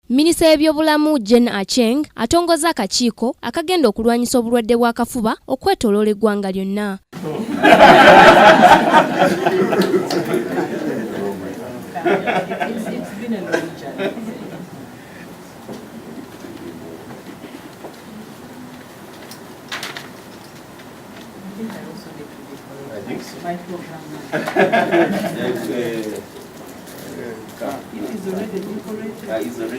Minisita w'ebyobulamu Jane Aceng atongoza akakiiko akagenda okulwanyisa obulwadde bw'akafuba okwetooloola eggwanga lyonna.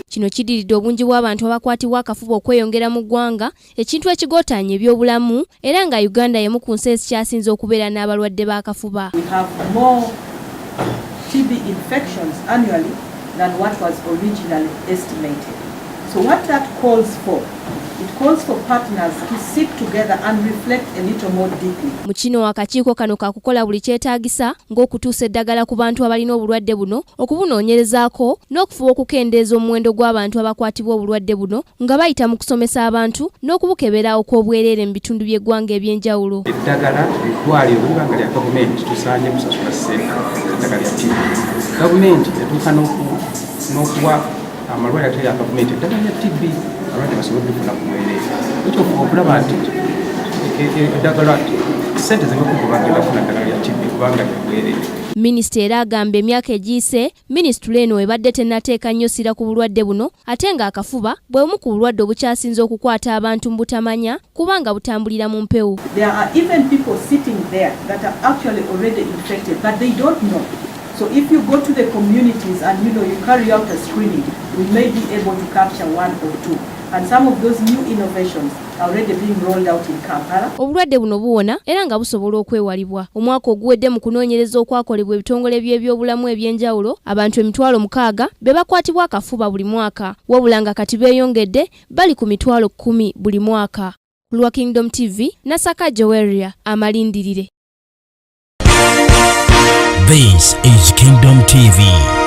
Kino kidiridde obungi bw'abantu abakwatibwa akafuba okweyongera mu ggwanga, ekintu ekigootaanya ebyobulamu era nga Uganda y'emu ku nsi ezikyasinze okubeera n'abalwadde b'akafuba. We have more TB infections annually than what was originally estimated. So what that calls for, it calls for partners to sit together and reflect a little more deeply. Mu kino akakiiko kano kakukola buli kyetaagisa ng'okutuusa eddagala ku bantu abalina obulwadde buno, okubunoonyerezaako n'okufuba okukendeeza omuwendo gw'abantu abakwatibwa obulwadde buno nga bayita mu kusomesa abantu n'okubukebera okw'obwereere mu bitundu by'eggwanga eby'enjawulo. Eddagala eddwaliro bwe liba nga lya gavumenti tusaanye kusasula ssente eddagala lya TB. Gavumenti etuuka n'okuwa amalwaliro atali ya gavumenti eddagala lya TB abalwadde basobole okulifuna ku bwereere. Ekyo ofuba okulaba nti eddagala ssente zemekubo bagenda kufuna eddagala lya TB kubanga lya bwereere. Minisita era agamba emyaka egiyise minisitule eno ebadde tennateeka nnyo ssira ku bulwadde buno ate ng'akafuba bwe bumu ku bulwadde obukyasinze okukwata abantu mu butamanya kubanga butambulira mu mpewo. There are even people sitting there that are actually already infected but they don't know. So if you go to the communities and you carry out a screening, we may be able to capture one or two. And some of those new innovations are already being rolled out in Kampala. Obulwadde buno buwona era nga busobola okwewalibwa. Omwaka oguwedde mu kunoonyereza okwakolebwa ebitongole by'ebyobulamu eby'enjawulo, abantu 60,000 be bakwatibwa akafuba buli mwaka, wabula nga kati beeyongedde bali ku 10,000 buli mwaka. Ku lwa Kingdom TV, Nasaka Joweria amalindirire. This is Kingdom TV.